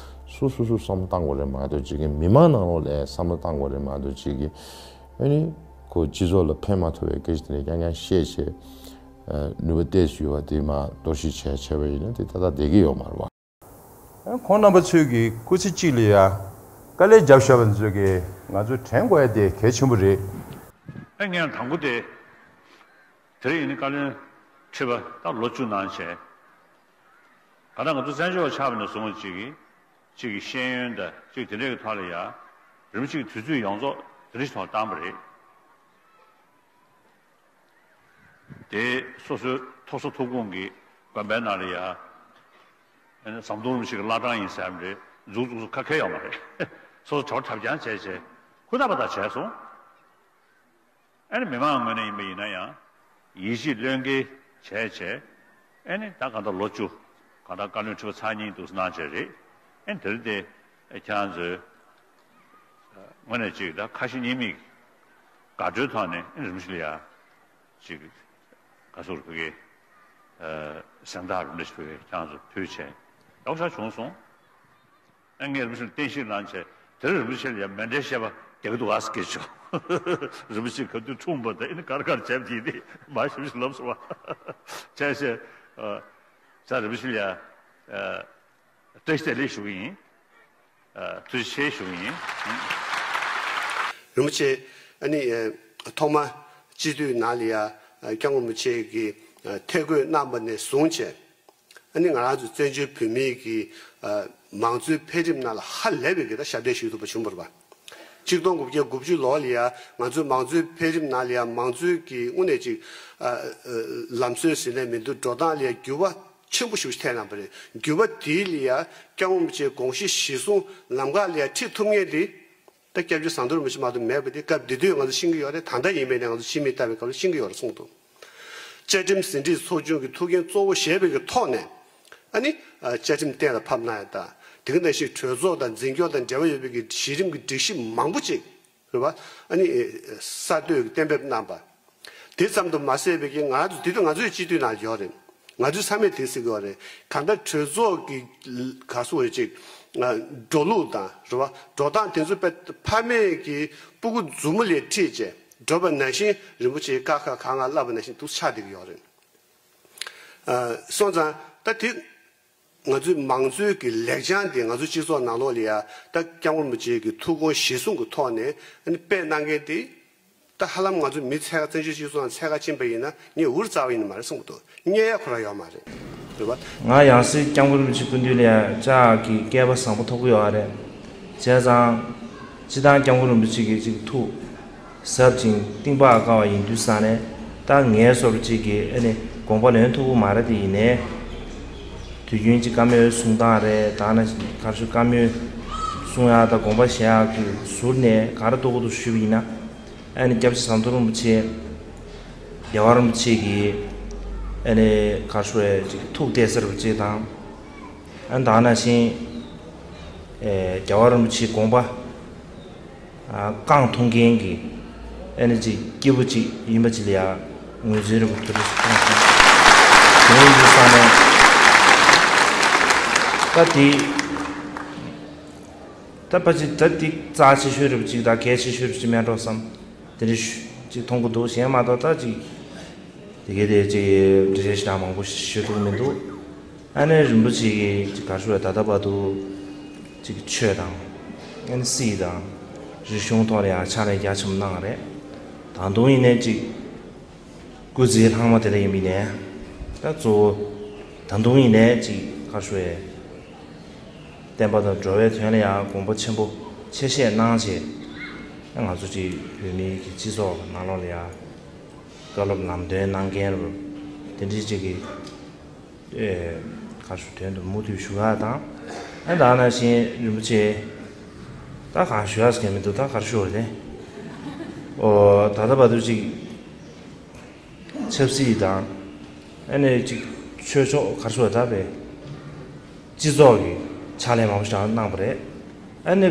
སོ་སོ་སོ་བསམ་བློ་བཏང་དགོས་རེད་མ་གཏོགས་ཅིག་གི་མི་མང་ནང་ལོགས་ལ་བསམ་བློ་བཏང་དགོས་རེད་མ་གཏོགས་ཅིག་གི་ཨ་ནི་ཁོ་སྤྱི་ཚོགས་ལ་ཕན་མ་ཐོགས་པའི་སྐད་ཆ་དེ་འདྲས་རྐྱང་རྐྱང་བཤད་བྱས་ནུས་པ་ཏོག་ཙམ་ཡོད་པ་དེ་མར་གཏོར་བཤིག་བྱས་བྱས་པ་ཡིན་ན་དེ་ཏག་ཏག་བསྡད་ཀྱི་ཡོད་མ་རེད་བ། ཁོང་རྣམ་པ་ཚོས་ཀྱི་སྐུ་ཚེ་གཅིག་ལ་ཡ། དཀའ་ལས་རྒྱབ་བཞག་པ་ཚོས་ཀྱིས་ང་ཚོ་དྲན་དགོས་ཡ་དེ་གལ་ཆེན་པོ་རེད། ཨེ་ངས་དང་པོ་དེ། དེ་རིང་ཡིན་ནི་བཀའ་བློན་ཁྲི་པ་ད་ལོ་བཅུ་གནང་བྱས། ག་ད་ང་ཚོ་བཙན་བྱོལ་བ་ཆགས་པ་ནས་བཟུང་གཅིག་གིས་གཅིག་གི་ཤེས་ཡོན་དང་གཅིག་དེ་འདྲས་ཀྱི་ཐོག་ལ་ཡ། རིམ་གཅིག་དུས་ཚོད་ཡོངས་རྫོགས་དེ་འདྲས་ཐོག་བཏང་པ་རེད། དེ་སོ་སོའི་ཐོབ་ས་ཐོབ་ཁུངས་ཀྱི་དགོན་པའི་ནང་ལ་ཡ། ཨ་ནི་ཟམ་གདོང་རིན་པོ་ཆེ་གི་བླ་བྲང་ཡིན་ཟེར་བ་རེད། འཛུགས་འཛུགས་སུ་ཁ་ཁེལ་ཡོང་བ་རེད། སོ་སོ་གྲོགས་ཐབས་ཀྱང་བྱས་བྱས་ཧུར་ཐག་པ་ཐག་བྱས་སོང་། ཨ་ནི་མི་མང་ངོས་ནས་ཡིན་པ་ཡིན་ན་ཡང་ཡིད་ཆེས་བློས་འགེལ་བྱས་བྱས། ཨ་ནི་ད་གང་ལྟར་ལོ་བཅུ་གང་ལྟར་བཀའ་བློན་ཁྲི་པ་ཚར་གཉིས་འདུག་སེ་གནང་བྱས་རེད། ཨ་ནི་དེ་རིང་དེ་ཁྱེད་རང་ཚོས་དངོས་གནས་ཅིག་ད་ཁ་ཞེ་གཉིས་མེད་དགའ་སྤྲོའི་ཐོག་ནས་ཨ་ནི་རིན་པོ་ཆེ་ལ་ཡ་ཅིག་ག་ཟེར་ཕ་གི་གཟེངས་རྟགས་རིན་པོ་ཆེ་ཕ་གི་ཁྱེད་རང་ཚོ་ཕུལ་བྱས་ཡག་ཤོས་བྱུང་སོང་། ཨ་ངས་རིན་པོ་ཆེ་ལ་བསྟན་བཤིག་གནང་བྱས་དེར་རིན་པོ་ཆེ་ལ་ཡང་མཎྜལ་བཤད་པ་རྒྱག་གི་འདུག་ཨ་སྐད་ཆོ། རིན་པོ་ཆེ་ག་དུས་འཁྲུངས་པ་དང་ཨ་ནི་ག་རེ་ག་རེ་བྱས་པ་དེ་ཡིན་ཏེ་མ་ཞིབ་ཞིབ་ལབ་སོང་བ། བྱས་བྱས། ད་རིན་པོ་ཆེ་ལ་ཡང་བཀྲ་ཤིས་བདེ་ལེགས་ཞུ་གི་ཡིན། ཐུགས་རྗེ་ཆེ་ཞུ་གི་ཡིན། རིན་པོ་ཆེ་ཨ་ནི་ཐོག་མ་སྤྱི་འཐུས་ནང་ལ་ཡང་སྐྱབས་མགོན་རིན་པོ་ཆེ་གིས་ཐད་བསྐོས་གནང་པ་ནས་བཟུང་བྱས། ཨ་ནི་ང་རང་ཚོ་བཙན་བྱོལ་བོད་མིའི་གི་ཨ་མང་གཙོའི་འཕེལ་རིམ་ནང་ལ་ཧ་ལས་པའི་གི་ད་ཞབས་འདེགས་ཞུ་ཐུབ་པ་བྱུང་བ་རེད་པ། གཅིག་སྟོང་དགུ་བརྒྱ་དགུ་བཅུ་ལོ་ལ་ཡ་ང་ཚོའི་མང་གཙོའི་འཕེལ་རིམ་ནང་ལ་ཡ་མང་གཙོའི་གི་དངོས་གནས་ཅིག་ཨ་ཨ་ལམ་སྲོལ་ཟེར་ནས་མི་འདུག་འགྲོ་སྟངས་ལ་ཡ་འགྱུར་བ་ཆེན་པོ་ཞིག་ཐེབས་གནང་བ་རེད། འགྱུར་བ་དེའི་ལ་ཡ་སྐྱབས་མགོན་རིན་པོ་ཆེའི་དགོངས་གཞི་གཞིར་བཟུང་ལམ་ཁ་ལ་ཡ་ཁྲིད་ཐུབ་མཁན་དེ། ད་སྐྱབས་རྗེ་ཟམ་གདོང་རིན་པོ་ཆེ་མ་གཏོགས་མེད་པ་དེ་སྐབས་དེ་དུས་ང་ཚོ་ཤེས་ཀྱི་ཡོད་རེད། ད་ལྟ་ཡིན་པས་ནས་ང་ཚོ་ཕྱི་མིག་ལྟ་བའི་སྐབས་ལ་ཤེས་ཀྱི་ཡོད་རེད་གསུངས་འདུག་བཅའ་ཁྲིམས་ཟིན་བྲིས་ཚོགས་ཆུང་གི་ཐུགས་འགན་གཙོ་བོ་བཞེས་པའི་གི་ཐོག་ནས་ཨ་ནི་བཅའ་ཁྲིམས་གཏན་ལ་ཕབ་གནང་ཡ་དང་དེ་ག་ནང་བཞིན་གྲོས་ཚོགས་དང་འཛིན་སྐྱོང་དང་འབྲེལ་བ་ཡོད་པའི་གི་གཞི་རིམ་གྱི་སྒྲིག་གཞི་མང་པོ་ཅིག་རེད་བ། ཨ་ནི་གསར་གཏོད་ཀྱི་གཏན་འབེབས་གནང་པ། དེ་ཙམ་དུ་མ་ཟད་པའི་གི་ང་ཚོ་དེ་དུས་ང་ཚོའི་སྤྱི་འཐུས་ནང་ཡོད་རེད། ང་ཚོས་ཚང་མས་དེ་ཟེར་གི་ཡོད་རེད། གང་ལྟར་གྲོས་ཚོགས་ཀྱི་ག་སོ་ཡོད་ཅིག་འགྲོ་ལུགས་དང་རེད་བ། འགྲོ་སྟངས་དེ་ཚོ་དཔེ་ཕ་མེས་ཀྱི་སྤུ་གུ་མཛུབ་མོ་ལས་ཁྲིད་བྱས་འགྲོ་བ་ནང་བཞིན་རིན་པོ་ཆེའི་བཀའ་ཁག་གང་ང་བསླབ་པ་ནང་བཞིན་དུ་ཆགས་བསྡད་ཀྱི་ཡོད་རེད། སོང་ཙང་ད་དེ། ང་ཚོའི་མང་གཙོའི་གི་ལེགས་བྱང་དེ་ང་ཚོའི་སྤྱི་ཚོགས་ནང་ལོགས་ལ་ཡ་ད་སྐྱབས་མགོན་རིན་པོ་ཆེ་གི་ཐུགས་དགོངས་གཞིར་བཟུང་གི་ཐོག་ནས་ཨ་ནི་སྤེལ་གནང་མཁན་དེ་ད་ཧ་ལམ་ང་ཚོ་མི་ཚད་ཀ་བཙན་བྱོལ་སྤྱི་ཚོགས་ནང་ཚད་ཀ་ཕྱིན་པ་ཡིན་ན་ངས་འུར་ཙག་པ་ཡིན་ནི་མ་རེད་གསུངས་འདུག་བརྙས་ཡ་ཁོ་རང་ཡོད་མ་རེད། རེད་བ། ང་ཡང་སྲིད་སྐྱབས་མགོན་རིན་པོ་ཆེ་སྐུ་མདུན་ལ་ཡ་ལྕགས་ཀྱི་སྐལ་པ་བཟང་པོ་ཐོབ་ཀྱི་ཡོད་རེད། བྱས་ཙང་། སྤྱིར་བཏང་སྐྱབས་མགོན་རིན་པོ་ཆེ་གི་ཅིག་ཐུགས་ཟབ་ཅིང་གཏིང་དཔག་དཀའ་བ་ཡིན་དུས་ཙང་ནས་ད་ངའི་བཟོ་འདྲ་ཅིག་གིས་ཨ་ནི་དགོངས་པ་ལེན་ཐུབ་ཀྱི་མ་རེད་དེ་ཡིན་ནའི། དུས་རྒྱུན་ཅིག་བཀའ་མོལ་གསུང་སྟངས་རེད་ད་ནང་བཞིན་ག་རེ་ཞུ་བཀའ་མོལ་གསུང་ཡག་དང་དགོངས་པ་བཞེས་ཡག་གི་ཟུར་ནས་ག་རེ་ལྟོ་གོ་འདུག་ཞུས་པ་ཡིན་ན། ཨ་ནི་སྐྱབས་རྗེ་ཟམ་གདོང་རིན་པོ་ཆེ། རྒྱལ་བ་རིན་པོ་ཆེ་གིས་ཨ་ནི་ག་རེ་ཞུ་བའི་ཅིག་ཐུགས་གཏད་ས་རིན་པོ་ཆེ་དང་། ཨ་ནི་ད་ནང་བཞིན་ཨེ་རྒྱལ་བ་རིན་པོ་ཆེའི་དགོངས་པ། རྐང་འཐུང་མཁན་གྱི་ཨ་ནི་ཅིག་སྐྱེས་བུ་ཅིག་ཡིན་པ་ཅིག་ལ་ཡང་ངོས་འཛིན་རིན་པོ་ཐུགས་རྗེ་ཆེ་གནང་སོང་། དེ་ཡིན་དུས་ཙང་ནས་ད་དེ་ད་ཕལ་ཆེར་ད་དེ་རྩ་ཆེ་ཤོས་རིན་པོ་ཅིག་དང་གལ་ཆེ་ཤོས་རིན་པོ་ཅིག་མེད་འགྲོ་བསམ་དེ་འདྲ་ཅིག་མཐོང་གི་འདུག་གཞན་མ་གཏོགས་ད་ཅིག་དེ་གའི་དེ་ཅིག་འགྲེལ་བཤད་ཞེ་དྲག་མང་པོ་ཞུ་ཐུབ་མི་འདུག་ཨ་ནེ་རིན་པོ་ཆེ་གིས་ཅིག་ག་རེ་ཞུ་བ་ད་ལྟ་བར་དུ་ཅིག་ཆོས་དང་ཨ་ནེ་སྲིད་དང་རིག་གཞུང་ཐོག་ལ་ཡང་ཕྱག་ལས་རྒྱ་ཆེན་པོ་གནང་བ་རེད། ད་དུང་ཡིན་ནའི་ཅིག་སྐུ་ཚེའི་ལྷག་མ་དེ་ལ་ཡིན་པ་ཡིན་ནའི་ད་གཙོ་བོ་ད་དུང་ཡིན་ནའི་ཅིག་ག་རེ་ཞུ་བའི་བསྟན་པ་དང་འགྲོ་བའི་དོན་ལ་ཡང་དགོངས་པ་ཆེན་པོ་ཆེ་བཞེས་གནང་བྱས་ང་ཚོ་ཅིག་བོད་མིའི་གི་སྤྱི་ཚོགས་ནང་ལོགས་ལ་ཡང་བཀའ་སློབ་ལམ་སྟོན་གནང་མཁན་རུ་དེ་འདྲའི་ཅིག་གི་ཨེ་ག་རེ་ཞུ་དོན་དུ་མུ་མཐུད་ཞུ་ཡག་དང་ཨ་ད་ནང་བཞིན་རིན་པོ་ཆེ་ད་གང་ཞུ་ཡག་ཟེར་མཁན་མི་འདུག་ད་ག་རེ་ཞུ་བ་རེད། ཨོ་ད་ལྟ་བར་དུ་ཅིག་ཆབ་སྲིད་དང་ཨ་ནི་ཅིག་ཆོས་ཕྱོགས་ག་རེ་ཞུ་བ་ད་བས་སྤྱི་ཚོགས་ཀྱི་ཕྱག་ལས་མང་པོ་ཞིག་གནང་བ་རེད། ཨ་ནི་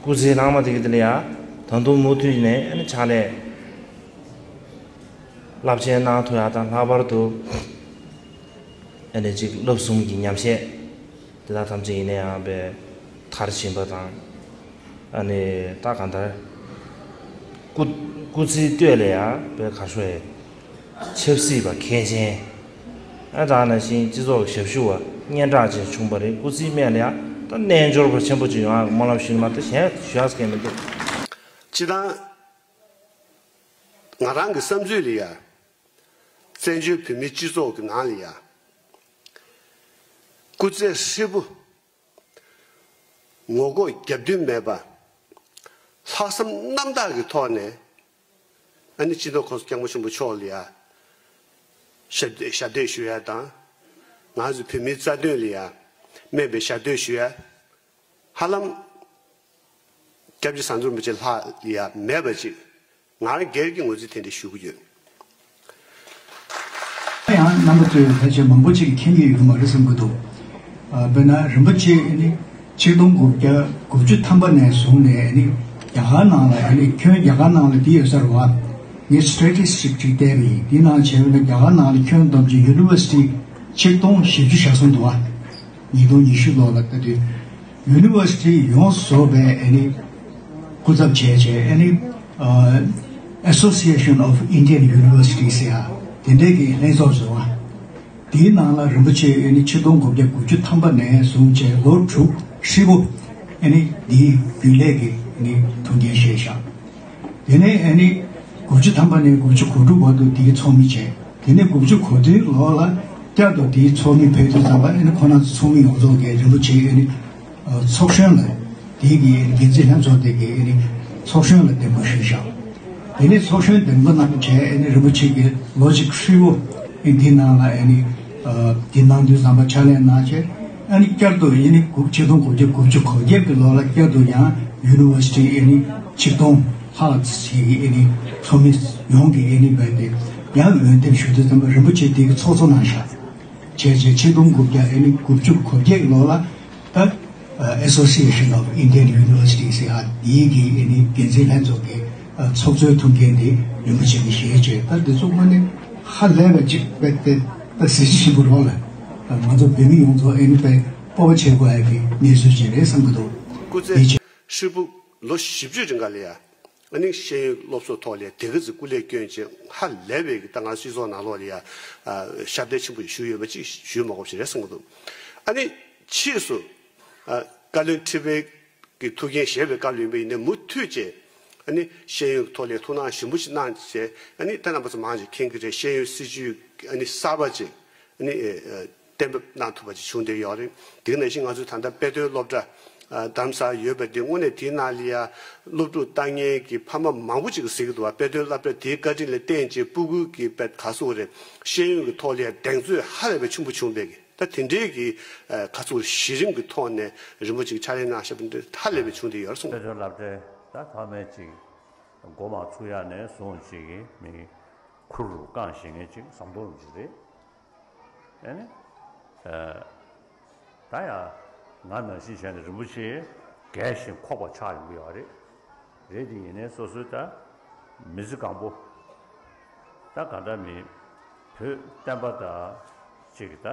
སྐུ་ཚེའི་ལྷག་མ་དེ་གི་དེ་ལ་ཡང་ད་དུང་མུ་མཐུད་ནས་ཨ་ནི་ཕྱག་ལས་རླབས་ཆེན་གནང་ཐུབ་ཡག་དང་ལྷག་པར་དུ་ཨ་ནི་ཅིག་བསླབ་གསུམ་གྱི་ཉམས་བཞེས་དེ་དག་ཐམས་ཅད་ཡིན་ན་ཡང་བས་མཐར་ཕྱིན་པ་དང་། ཨ་ནི་ད་གང་ལྟར་སྐུ་སྐུ་ཚེའི་སྟོད་ལ་ཡང་བས་ག་རེ་ཞུ་བའི་ཆབ་སྲིད་པ་མཁན་ཆེན་ཨ་ད་ནང་བཞིན་སྤྱི་ཚོགས་ཞབས་ཞུ་བ་སྙན་གྲགས་ཅན་བྱུང་བ་རེད། སྐུ་ཚེའི་སྨད་ལ་ཡང་ད་ རྣལ་འབྱོར་པ་ཆེན་པོ་ཅིག་ཡོང་ཡག་སྨོན་ལམ་ཞུ་ནི་མ་གཏོགས་གཞན་ཞུ་ཡག་གང་མི་འདུག་སྤྱིར་བཏང་ང་རང་གི་བསམ་ཚུལ་ལ་ཡ། བཙན་བྱོལ་བོད་མིའི་སྤྱི་ཚོགས་ཀྱི་ནང་ལ་ཡ། སྐུ་ཚེ་ཧྲིལ་པོ། ངོ་ལྐོག་རྒྱབ་མདུན་མེད་པ། ལྷག་བསམ་རྣམ་དག་གི་ཐོག་ནས། ཨ་ནི་སྤྱི་ནོར་༸གོང་ས་༸སྐྱབས་མགོན་ཆེན་པོ་མཆོག་ལ་ཡ། ཞབས་ཞབས་འདེགས་ཞུ་ཡ་དང་། ང་ཚོ་བོད་མིའི་རྩ་དོན་ལ་ཡ། སྨན་པའི་ཞབས་འདེགས་ཞུ་ཡ། ཧ་ལམ། སྐྱབས་རྗེ་ཟམ་གདོང་རིན་པོ་ཆེ་ལྷག་ཡ་མེད་པ་ཅིག་ང་རང་སྒེར་གྱི་ངོས་འཛིན་དེ་འདྲ་ཞུ་གི་ཡོད། ཡང་རྣམ་པ་ཚོས་ཕལ་ཆེར་མང་པོ་ཅིག་མཁྱེན་གྱི་ཡོད་མ་རེད་བསམ་གྱི་འདུག་ཨ། དཔེར་ན་རིན་པོ་ཆེ་ནི་ཆིག་སྟོང་དགུ་བརྒྱ་དགུ་བཅུ་ཐམ་པ་ནས་བཟུང་ནས་ནི་རྒྱ་གར་ནང་ལ་ནི་ཁྱོན་རྒྱ་གར་ནང་ལ་འདི་ཡོད་ས་རེད་བ། ངས་སི་ཊེ་ཊིསི་ཊིག་ཅིག་བལྟས་པ་ཡིན། འདི་ནང་བྱས་པ་ན་རྒྱ་གར་ནང་ལ་ཁྱོན་བསྡོམས་ཀྱི་ཡུ་ནི་ཝར་སི་ཊི་ཆིག་སྟོང་བཞི་བཅུ་ཞེ་གསུམ་འདུག་བ། ཉིས་སྟོང་ཉི་ཤུ་ལོ་ལ་ལྟ་དུས། ཡུ་ནི་ཝར་སི་ཊི་ཡོངས་སུ་རྫོགས་པའི་ཨ་ནི་སྐུ་ཚབ་བྱས་བྱས་ཨ་ནི་ཨ། Association of Indian Universities ཟེར་ཡ་དེ་འདྲའི་གི་ལྷན་ཚོགས་བཟོས་པ། དེའི་ནང་ལ་རིན་པོ་ཆེ་ཨ་ནི་ཆིག་སྟོང་དགུ་བརྒྱ་དགུ་བཅུ་ཐམ་པ་ནས་བཟུང་བྱས་ལོ་དྲུག་ཧྲིལ་པོ་ཨ་ནི་དེའི་རྒྱུན་ལས་ཀྱི་ཨ་ནི་ཐུགས་འགན་བཞེས་བཞག་དེ་ནས་ཨ་ནི་དགུ་བཅུ་ཐམ་པ་ནས་དགུ་བཅུ་གོ་དྲུག་བར་དུ་དེའི་ཚོགས་མི་བྱས། དེ་ནས་དགུ་བཅུ་གོ་བདུན་ལོ་ལ་བསྐྱར་དུ་དེའི་ཚོགས་མི་ཕེབས་དུས་ཙམ་པ་ཨ་ནི་ཁོ་རང་ཚོ་ཚོགས་མི་ཡོངས་རྫོགས་ཀྱིས་རིན་པོ་ཆེ་ཨ་ནི་ཚོགས་གཞོན་ལ་དེའི་གི་འགན་འཛིན་ལྷན་ཚོགས་དེ་གི་ཨ་ནི་ཚོགས་གཞོན་ལ་འདེམས་བསྐོ་ཞུས་བཞག་དེ་ནས་ཚོགས་གཞོན་འདེམས་བསྐོ་གནང་བྱས་ཨ་ནི་རིན་པོ་ཆེ་གིས་ལོ་གཅིག་ཧྲིལ་པོ་ཨ་འདི་ནང་ལ་ཨ་ནི་འདི་གནང་དུས་ཙམ་པ་ཕྱག་ལས་གནང་བྱས་ཨ་ནི་བསྐྱར་དུ་ཨ་ནི་དགུ་ཆིག་སྟོང་དགུ་བརྒྱ་དགུ་བཅུ་གོ་བརྒྱད་ཀྱི་ལོ་ལ་བསྐྱར་དུ་ཡང་ཡུ་ནི་ཝར་སི་ཊི་ཨ་ནི་ཆིག་སྟོང་ལྷག་ཅིག་གི་ཨ་ནི་ཚོགས་མི་ཡོངས་ཀྱིས་ཨ་ནི་བས་ཏེ་ཡང་འོས་འདེམས་ཞུ་དུས་ཙམ་པ་རིན་པོ་ཆེ་དེ་གི་ཚོགས་གཙོ་གནང་བཞག་བྱས་རྗེས་ཆིག་སྟོང་དགུ་བརྒྱ་ཨ་ནི་དགུ་བཅུ་གོ་བརྒྱད་ལོ་ལ་ད་Association of Indian Universities ཟེར་ཡ་དེའི་གི་ཨ་ནི་འགན་འཛིན་ལྷན་ཚོགས་ཀྱི་ཚོགས་གཙོའི་ཐུགས་འགན་དེ་རིན་པོ་ཆེ་གིས་བཞེས་བྱས། ད་འདི་ཚོ་དངོས་གནས་ཧ་ལས་པ་ཅིག་རྦད་དེ་ད་གཟི་བརྗིད་ཆེན་པོ་རོགས་ལ་ང་ཚོ་བོད་མི་ཡོངས་རྫོགས་ཨ་ནི་དཔེ་སྤོབས་པ་བྱེད་དགོས་ཡ་གི་གནས་ཚུལ་ཅིག་རེད་བསམ་གྱི་འདུག་སྐུ་ཚེ་ཧྲིལ་པོ་ལོ་བཞི་བཅུའི་རིང་ག་ལ་ཡ། ཨ་ནི་ཤེས་ཡོན་སློབ་གསོ་ཐོག་ལ་དེ་ག་ཚོད་སྐུ་ལས་བསྐྱོན་བྱས་ཧ་ལས་པའི་གི་ད་ང་སྤྱི་ཚོགས་ནང་ལོགས་ལ་ཡ་ཨ་ཞབས་འདེགས་ཆེན་པོ་ཞུས་ཡོད་པ་ཅིག་ཞུས་མ་དགོས་པ་ཞིག་རེད་བསམ་གྱི་འདུག་ཨ་ནི་ཕྱིས་སུ་ཨ་བཀའ་བློན་ཁྲི་པའི་གི་ཐུགས་འགན་བཞེས་པའི་སྐབས་ལ་ཡིན་པ་ཡིན་ནའི་མུ་མཐུད་བྱས་ཨ་ནི་ཤེས་ཡོན་གྱི་ཐོག་ལ་ཐུགས་སྣང་ཞིབ་མོ་ཞིག་གནང་བྱས་ཨ་ནི་ད་རྣམ་པ་ཚོ་མང་ཆེ་མཁྱེན་གྱི་རེད། ཤེས་ཡོན་སྲིད་བྱུས་ཨ་ནི་གསར་པ་ཅིག་ཨ་ནི་ཨ་གཏན་འབེབས་གནང་ཐུབ་པ་ཅིག་བྱུང་བསྡད་ཡོད་རེད། དེ་ག་ནང་བཞིན་ང་ཚོའི་ད་ལྟ་དཔེ་སྟོན་སློབ་གྲྭ་ཨ་རྡ་རམ་ས་ལ་ཡོད་པ་འདི་དངོས་གནས་དེའི་ནང་ལ་ཡ་སློབ་ཕྲུག་ལྟ་མཁན་གྱི་ཕ་མ་མང་པོ་ཅིག་གིས་གཟིགས་ཀྱི་འདུག་བ། དཔེ་སྟོན་སློབ་གྲྭ་དེའི་བཀའ་དྲིན་ལ་བརྟེན་བྱས་སྤུ་གུ་གི་དཔེ་ག་ཚོད་རེད་ཤེས་ཡོན་གྱི་ཐོག་ལ་ཡ་གདེང་ཚོད་ཧ་ལས་པའི་ཆེན་པོ་བྱུང་བསྡད་ཀྱི། ད་དེ་འདྲའི་གི་ཨ་ག་ཚོད་གཞི་རིམ་གྱི་ཐོག་ནས་རིན་པོ་ཆེ་གིས་ཕྱག་ལས་གནང་བཞག་པ་འདི་ཧ་ལས་པའི་བྱུང་བསྡད་ཡོད་རེད་གསུངས། དཔེ་སྟོན་སློབ་གྲྭའི་ད་ཐོག་མའི་ཅིག་འགོ་མ་ཚུགས་ཡ་ནས་བཟུང་ཅིག་གི་མི་ཁུར་རུ་བཀང་བཞེངས་མཁན་ཅིག་ཟམ་གདོང་རིན་པོ་ཆེ་རེད། ཨེ་ནི། ཨ། ད་ཡང་ང་ནང་བཞིན་བྱས་ནས་རིན་པོ་ཆེ་རྒས་ཤིང་འཁོགས་པ་ཆགས་ཡོང་གི་ཡོད་རེད། རེད་དེ་ཡིན་ནའི་སོ་སོའི་ད་མི་ཚེ་གང་པོ་ད་གང་འདྲ་མིན་བོད་བསྟན་པ་དང་གཅིག་གི་ད་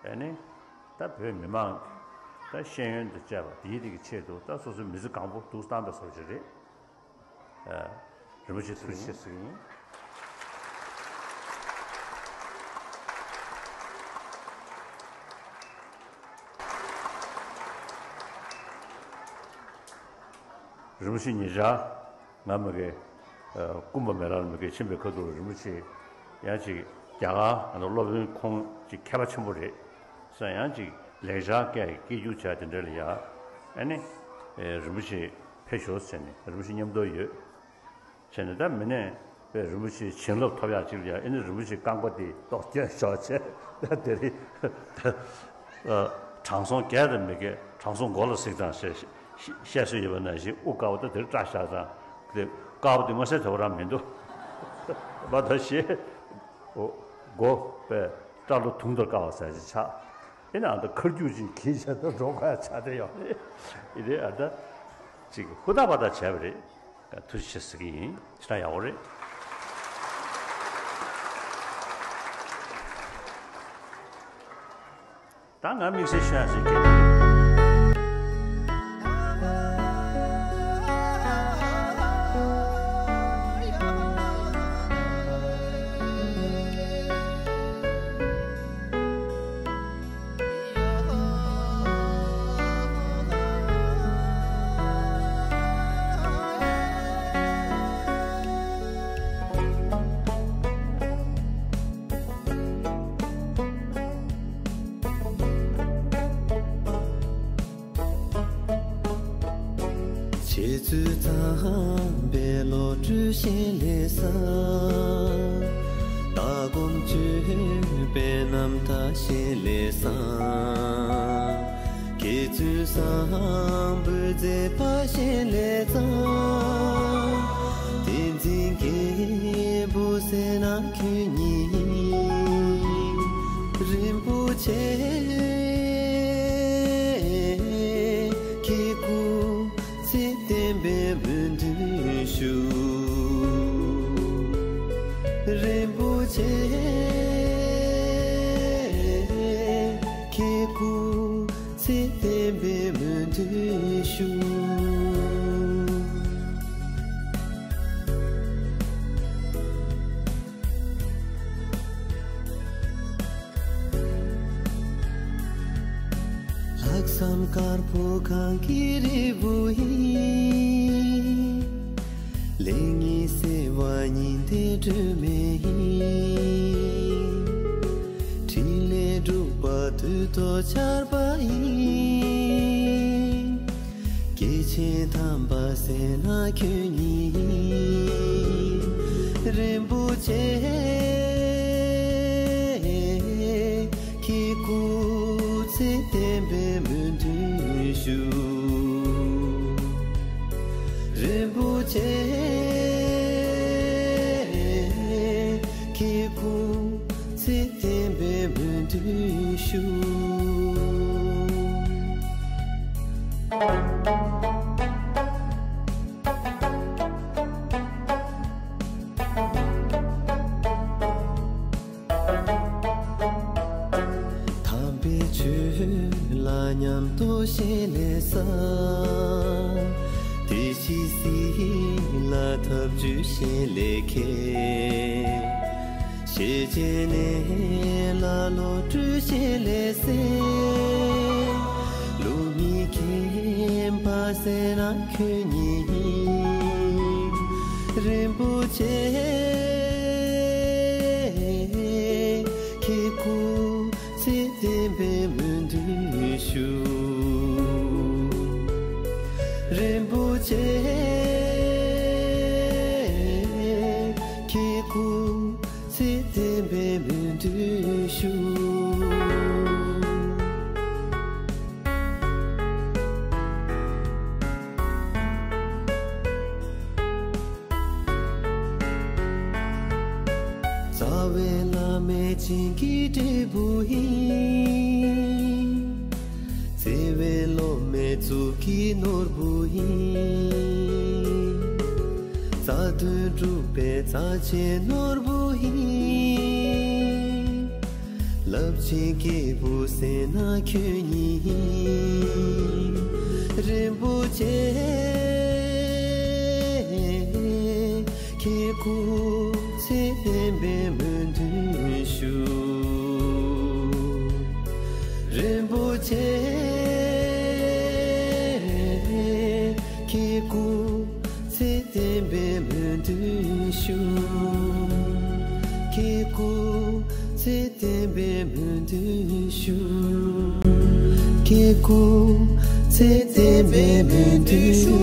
ཨེ་ནི་ད་བོད་མི་མང་ད་ཤེས་ཡོན་དང་བཅས་པ་དེའི་རིགས་ཀྱི་ཆེད་དུ་ད་སོ་སོའི་མི་ཚེ་གང་པོ་འདུག་བཏང་པའི་བཟོ་ཅིག་རེད། ཨ། རིན་པོ་ཆེ་ཐུགས་རྗེ་ཆེ་ཟེར་གྱི་ཡིན། རིན་པོ་ཆེ་ཉེ་ཆར་ང་མ་གི་ཨ་སྐུ་འབུམ་མེ་ལ་ལ་མ་གི་ཕྱིན་པའི་ཁ་ཐུག་ལ་རིན་པོ་ཆེ་ཡང་ཅིག་རྒྱ་གར་ང་ཚོ་སློབ་དཔོན་ཁོང་ཅིག་མཁས་པ་ཆེན་པོ་རེད་ཟེར་ཡང་ཅིག་ལེགས་སྦྱར་སྐད་སྐད་སྒྱུར་བྱས་དེ་འདྲ་ལ་ཡ་ཨ་ནི་ཨེ་རིན་པོ་ཆེ་ཕེབས་ཤོག་ཟེར་ནས་རིན་པོ་ཆེ་མཉམ་དུ་ཡོད། བྱས་ནས་ད་མི་ནས་པའི་རིན་པོ་ཆེའི་བྱིན་རླབས་ཐོབ་ཡག་ཅིག་ལ་ཡ་ཨེ་ནི་རིན་པོ་ཆེའི་རྐང་པ་དེ་ཏོག་སྐྱོན་ཤོར་བྱས་ད་དེ་རིང་ཨ་དྲང་སྲོང་རྒྱས་དང་མི་རྒྱས་དྲང་སྲོང་མགོ་ལ་གཟིགས་དང་ཞེས་བཤད་སྲོལ་ཡོད་པ་ནང་བཞིན་དབུ་དཀར་པོ་ད་དེར་སྐྲ་བཞར་དང་དེ་དཀར་པོ་དེ་མངོན་གསལ་དོད་པོ་རང་མི་འདུག་པ་ད་ཞེས་མགོ་པའི་སྐྲ་ལོ་དུང་ལྟར་དཀར་བ་ཟེར་ཅིག་ཆགས། ཨེ་ནི་ཨ་ད་ཁར་རྒྱུག་ཅིག་གིས་བྱས་ད་འགྲོ་དགོས་ཡ་ཆགས་བསྡད་ཡོད་རེད། ཨེ་རེད་ཨ་ད་ཅིག་ཧུར་ཐག་པ་ད་བྱས་པ་རེད། ཐུགས་རྗེ་ཆེ་ཟེར་གྱི་ཡིན། ཞེ་དྲག་ཡག་པོ་རེད། ད་ང་དམིགས་བསལ་ཤོད་ཡ་ཞིག་གལ་ཏེ། ཁྱེད་ཚོའི་ཚངས་པའི་བློ་གྲོས་བཞིན་ལས་བསམ། ལྟ་སྒོམ་སྤྱོད་པའི་རྣམ་ཐར་བཞིན་ལས་བསམ། ཁྱེད་ཚོའི་བསམ་པའི་མཛད་པ་བཞིན་ལས་བསམ། བསྟན་འཛིན་རྒྱལ་པོ་ཟེར་ན་ཁྱོད་ཉིད། རིན་པོ་ཆེ། ཁྱེད་སྐུ་ཚེ་བརྟན་པའི་སྨོན་འདུན་ཞུ། རིན་པོ་ཆེ། ཁྱེད་སྐུ་ཚེ་བརྟན་པའི་སྨོན་འདུན་ཞུ། ལྷག་བསམ་དཀར་པོ་གངས་ཀྱི་རི་བོ་ཡིན། ལེགས་ཉེས་སེལ་བ་ཉི་ཟླའི་སྒྲོན་མེ་ཡིན། ཕྲིན་ལས་སྒྲུབ་པ་དུས་རྟག་ཆར་པ་ཡིན། སྐྱེས་ཆེན་དམ་པ་ཟེར་ན་ཁྱོད་ཉིད། རིན་པོ་ཆེ། ཁྱེད་སྐུ་ཚེ་བརྟན་པའི་སྨོན་འདུན་ཞུ། རིན་པོ་ཆེ། ཁྱེད་སྐུ་ཚེ་བརྟན་པའི་སྨོན་འདུན་ཞུ། དམ་པའི་ཆོས་ལ་ཉམས་རྟོགས་བཞིན་ལས་བསམ། བདེ་སྐྱིད་སྲིད་ལ་ཐབས་ཇུས་བཞིན་ལས་མཁས། ཤེས་བྱའི་གནས་ལ་བློ་གྲོས་བཞིན་ལས་གསལ། བློ་མིག་མཁྱེན་པ་ཟེར་ན་ཁྱོད་ཉིད། རིན་པོ་ཆེ། ཁྱེད་སྐུ་ཚེ་བརྟན་པའི་སྨོན་འདུན་ཞུ། རིན་པོ་ཆེ། ཁྱེད་སྐུ་ཚེ་བརྟན་པའི་སྨོན་འདུན་ཞུ། རྩ་བའི་བླ་མའི་བྱིན་གྱིས་སྤྲས་པ་ཡིན། བརྩེ་བའི་སློབ་མའི་གཙུག་གི་ནོར་བུ་ཡིན། རྩ་དོན་སྒྲུབ་པའི་རྩ་ཆེན་ནོར་བུ་ཡིན། རླབས་ཆེན་སྐྱེས་བུ་ཟེར་ན་ཁྱོད་ཉིད། རིན་པོ་ཆེ། ཁྱེད་སྐུ་ཚེ་བརྟན་པའི་སྨོན་འདུན་ཞུ། རིན་པོ་ཆེ། ཁྱེད་སྐུ་ཚེ་བརྟན་པའི་སྨོན་འདུན་ཞུ། ཁྱེད་སྐུ་ཚེ་བརྟན་པའི་སྨོན་འདུན་ཞུ། ཁྱེད་སྐུ་ཚེ་བརྟན་པའི་སྨོན་འདུན་ཞུ།